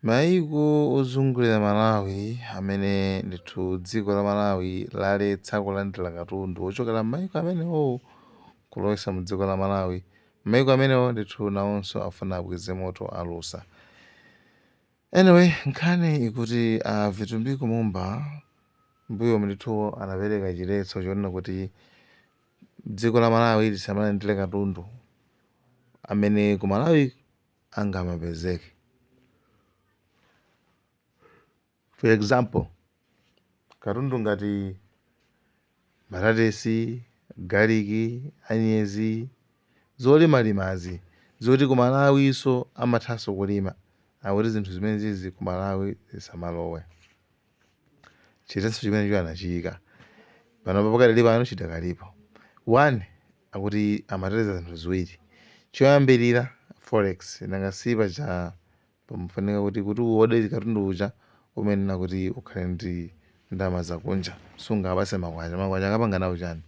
Maiko ozungulira Malawi amene ndithu dziko la Malawi laletsa kulandira katundu wochokera m'maiko amenewo kulowetsa mu dziko la Malawi, maiko amenewo ndithu nawonso afuna abweze moto alusa. Anyway, nkhani ikuti a Vitumbiko Mumba mbuyomu ndithu anapereka chiletso chonena kuti dziko la Malawi lisamalandire katundu amene ku Malawi angamapezeke. For example, katundu ngati mbatatesi, galiki, anyezi, zolimalimazi zoti ku Malawinso amathanso kulima, akuti zinthu zimenezizi ku Malawi zisamalowe. Chiletso chimenecho anachiyika. Panopa pakadali pano chidakalipo. One, akuti amateteza zinthu ziwiri. Choyambirira, forex, nanga si paja pamafunika kuti uode katundu uja umayenera kuti ukhale ndi ndalama zakunja, sungawapatse makwacha, makwacha akapanga nawo chani?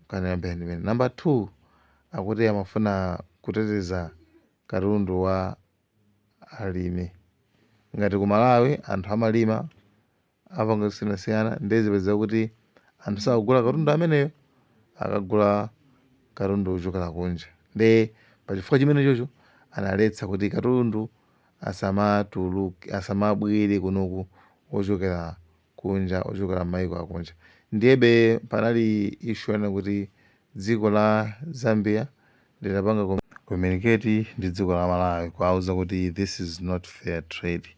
Nkhani yoyambirira ndi imeneyo. Number 2, akuti amafuna kuteteza katundu wa alimi. Ngati ku Malawi anthu amalima apanga zosiyanasiyana ndiye zipezeka kuti anthu sakugula katundu ameneyo, akagula katundu wochokera kunja. Ndiye pachifukwa chimenechocho analetsa kuti katundu asamatuluke, asamabwere kunoku wochokera kunja, ochokera m'mayiko akunja. Ndiyebe panali issue yonena kuti dziko la Zambia linapanga communicate ndi dziko la Malawi kuwauza kuti this is not fair trade,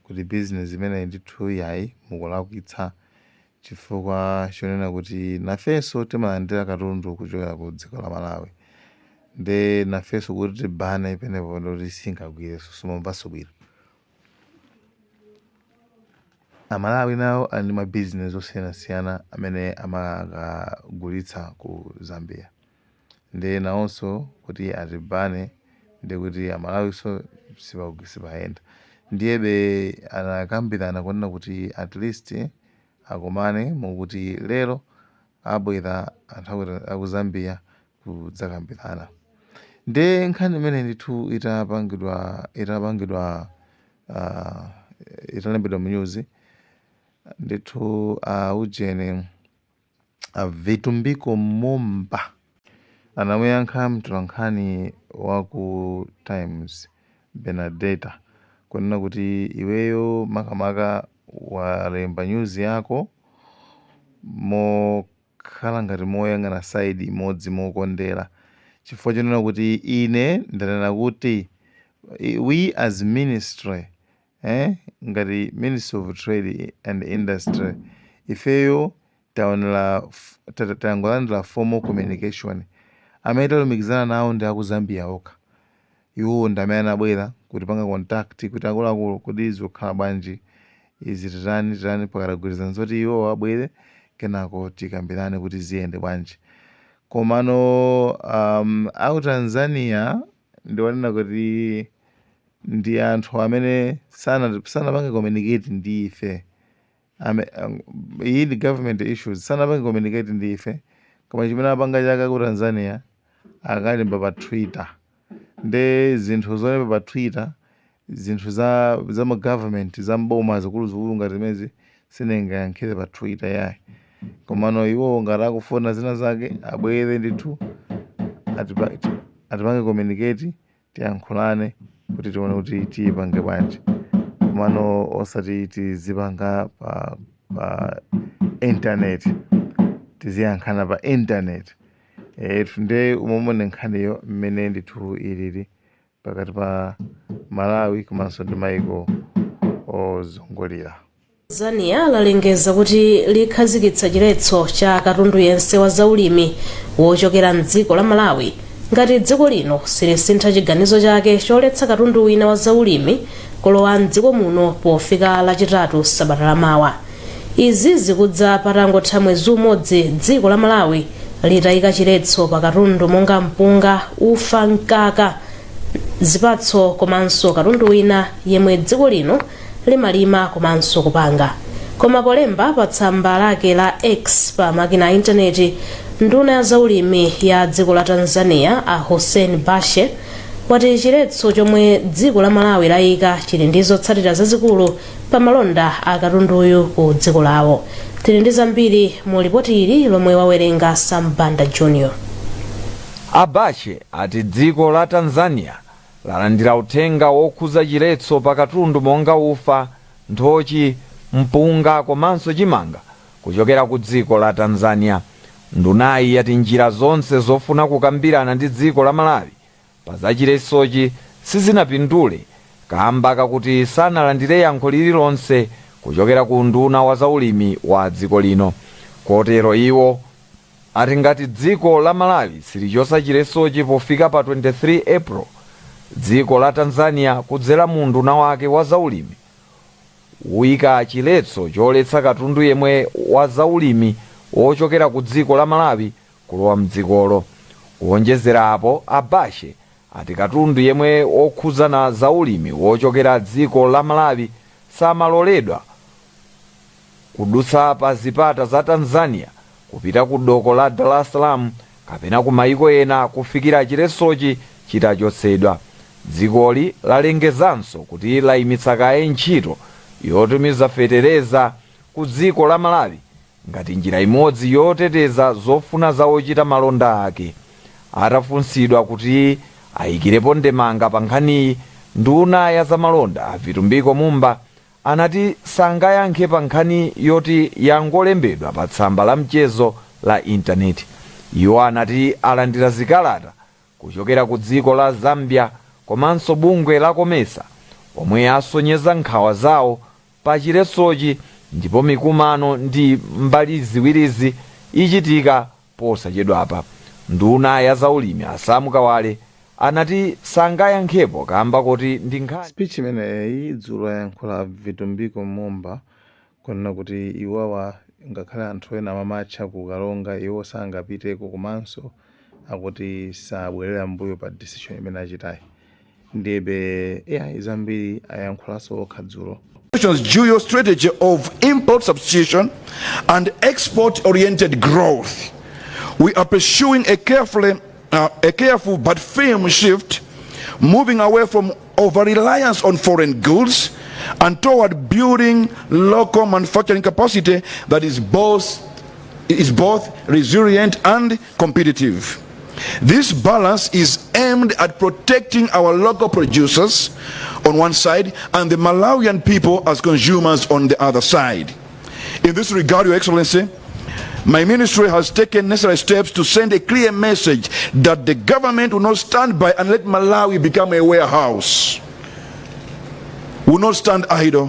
kuti business imeneyi ndithu yayi mukulakwitsa chifukwa chonena kuti nafenso timalandira katundu kuchokera ku dziko la Malawi, nde nafenso kuti tibane penepo ndoti singagwirenso, simumvanso bwino. Amalawi nawo ali ndi ma business osiyanasiyana amene amakagulitsa ku Zambia, ndiye nawonso kuti atibane ndiye kuti Amalawinso sipayenda. Ndiyebe anakambirana kunena kuti at least akumane mukuti lero abwera anthu aku Zambia kudzakambirana. Ndiye nkhani imeneyi ndithu itapangidwa italembedwa mu news ndithu, ujeni a Vitumbiko Mumba anamuyankha mtolankhani wa ku Times Bernadetta kunena kuti iweyo makamaka walemba news yako mokhala ngati moyang'ana side imodzi, mokondera, chifukwa chonena kuti ine ndanena kuti we as ministry, ngati Ministry of Trade and Industry, ifeyo taonera tangolandira formal communication. Amene talumikizana nawo ndi aku Zambia okha. Iwowo ndi amene anabwera kutipanga contact kuti akuluakulu, kodi zikukhala bwanji izi, titani titani? Pakatagwirizana zoti iwowo abwere, kenako tikambirane kuti ziyende bwanji. Komano aku Tanzania ndionena kuti ndi anthu amene sanapange communicate ndi ife. Iyi ndi government issues, sanapange communicate ndi ife, koma chimene apanga chake ku Tanzania akalemba pa Twitter. Nde zinthu zolemba pa Twitter, zinthu za ma government, za mboma zikuluzikulu ngati zimenezi, sindingayankhire pa Twitter yayi. Komano iwowo ngati akufuna zina zake abwere ndithu atipange communicate, tiyankhulane kuti tione kuti tiyipange bwanji, komano osati tizipanga pa internet, tiziyankhana pa internet. Nde umomone nkhaniyo mmene ndithu ilili pakati pa Malawi komanso ndi maiko ozungulira. Tanzania lalengeza kuti likhazikitsa chiletso cha katundu yense wa zaulimi wochokera mdziko la Malawi ngati dziko lino silisintha chiganizo chake choletsa katundu wina wa zaulimi kulowa mdziko muno pofika Lachitatu sabata lamawa. Izi zikudza patangotha mwezi umodzi dziko la Malawi litayika chiletso pa katundu monga mpunga, ufa, mkaka, zipatso komanso katundu wina yemwe dziko lino limalima komanso kupanga. Koma polemba pa tsamba lake la X pa makina a intaneti, nduna ya zaulimi ya dziko la Tanzania a Hussein Bashe Wati chiletso chomwe dziko la Malawi layika chili ndi zotsatira zazikulu pa malonda a katunduyu ku dziko lawo. Tili ndi zambiri mu lipoti ili lomwe wawerenga Sambanda Junior. A Bashe ati dziko la Tanzania lalandira uthenga wokhuza chiletso pa katundu monga ufa, nthochi, mpunga komanso chimanga kuchokera ku dziko la Tanzania. Ndunayi yati njira zonse zofuna kukambirana ndi dziko la Malawi pa zachiletsochi sizinapindule kamba kakuti sanalandire yankho lililonse kuchokera ku nduna wa zaulimi wa dziko lino. Kotero iwo ati ngati dziko la Malawi silichosa chiletsochi pofika pa 23 April, dziko la Tanzania kudzera mu nduna wake wa zaulimi uyika chiletso choletsa katundu yemwe wa zaulimi wochokera ku dziko la Malawi kulowa mdzikolo. Kuwonjezera apo, a Bashe ati katundu yemwe wokhuzana zaulimi wochokera dziko la Malawi samaloledwa kudutsa pa zipata za Tanzania kupita ku doko la Dar es Salaam kapena ku mayiko ena kufikira chiletsochi chitachotsedwa. Dzikoli lalengezanso kuti layimitsa kaye ntchito yotumiza fetereza ku dziko la Malawi ngati njira imodzi yoteteza zofuna za ochita malonda ake. Atafunsidwa kuti ayikirepo ndemanga pa nkhaniyi, nduna ya zamalonda a Vitumbiko Mumba anati sangayankhe pa nkhani yoti yangolembedwa pa tsamba la mchezo la intaneti. Iwo anati alandira zikalata kuchokera ku dziko la Zambia komanso bungwe la COMESA omwe asonyeza nkhawa zawo pa chiletsochi, ndipo mikumano ndi mbali ziwirizi ichitika posachedwapa. Nduna ya zaulimi a Sam Kawale anati sangayankhepo kamba kuti ndi nkhani Speech imeneyi dzulo yayankhula Vitumbiko Mumba kunena kuti iwawa ngakhale anthu ena amamatcha ku Karonga, iwo sangapiteko, komanso akuti sabwerera mbuyo pa decision imene achitayi. Ndiyebe yeah, zambiri ayankhulanso okha dzulo. Dual strategy of import substitution and export-oriented growth. We are pursuing a careful but firm shift, moving away from over-reliance on foreign goods and toward building local manufacturing capacity that is both resilient and competitive. This balance is aimed at protecting our local producers on one side and the Malawian people as consumers on the other side. In this regard, Your Excellency, my ministry has taken necessary steps to send a clear message that the government will not stand by and let Malawi become a warehouse, will not stand idle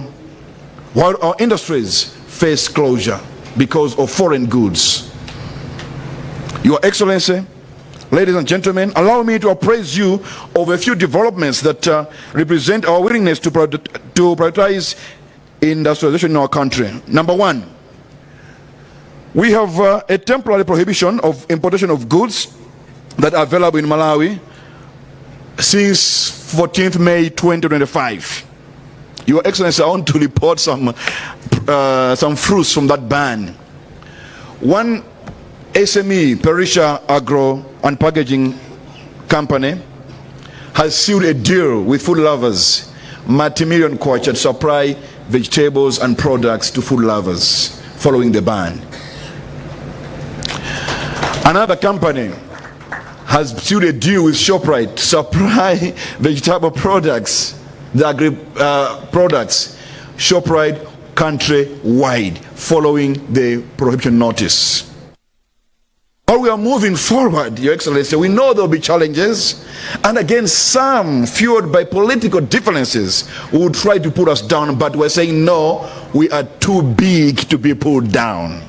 while our industries face closure because of foreign goods. Your Excellency, ladies and gentlemen, allow me to apprise you of a few developments that represent our willingness to prioritize industrialization in our country. Number one, we have a temporary prohibition of importation of goods that are available in Malawi since 14th May 2025. Your Excellency, I want to report some fruits from that ban. One SME, Perisha Agro and Packaging Company, has sealed a deal with Food Lovers, multi-million kwacha, to supply vegetables and products to Food Lovers following the ban. Another company has sealed a deal with ShopRite to supply vegetable products, the agri products, ShopRite countrywide following the prohibition notice. While we are moving forward, Your Excellency, we know there will be challenges, and again, some fueled by political differences will try to put us down, but we're saying no, we are too big to be pulled down.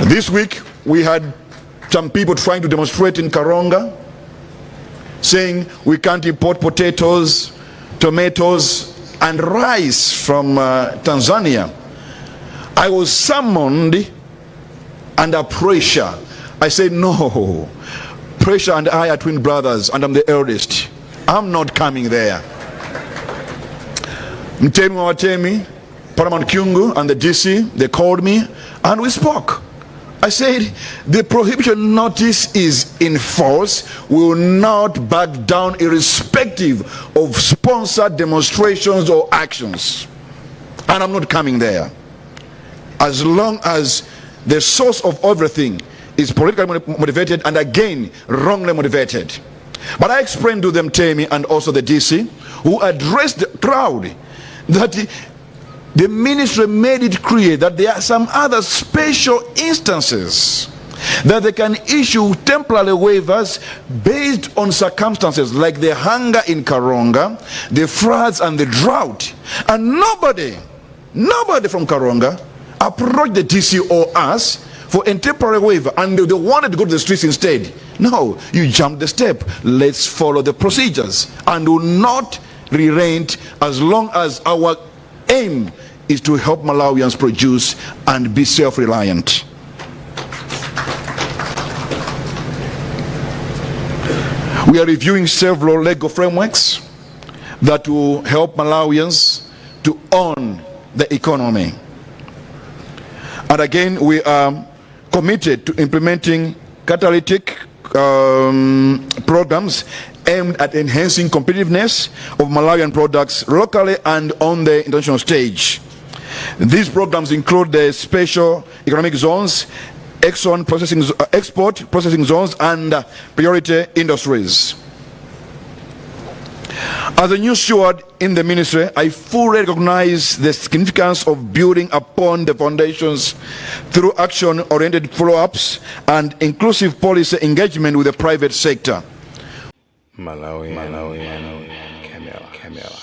This week, we had some people trying to demonstrate in Karonga, saying we can't import potatoes, tomatoes, and rice from Tanzania. I was summoned under pressure. I said, "No, Pressure and I are twin brothers, and I'm the eldest. I'm not coming there." Mtemi wa Watemi, Paramount Kyungu, and the DC, they called me and we spoke. I said the prohibition notice is in force. We will not back down irrespective of sponsored demonstrations or actions. And I'm not coming there. As long as the source of everything is politically motivated and, again, wrongly motivated. But I explained to them, Tammy, and also the DC, who addressed the crowd, that the ministry made it clear that there are some other special instances that they can issue temporary waivers based on circumstances like the hunger in Karonga, the floods and the drought. And nobody, nobody from Karonga approached the DC or us for a temporary waiver, and they wanted to go to the streets instead. No, you jumped the step. Let's follow the procedures and will not relent as long as our aim is to help Malawians produce and be self-reliant. We are reviewing several legal frameworks that will help Malawians to own the economy. And again, we are committed to implementing catalytic programs aimed at enhancing competitiveness of Malawian products locally and on the international stage. These programs include the special economic zones, export processing zones, and priority industries. As a new steward in the ministry, I fully recognize the significance of building upon the foundations through action-oriented follow-ups and inclusive policy engagement with the private sector. Malawi, Malawi, Camera, Camera.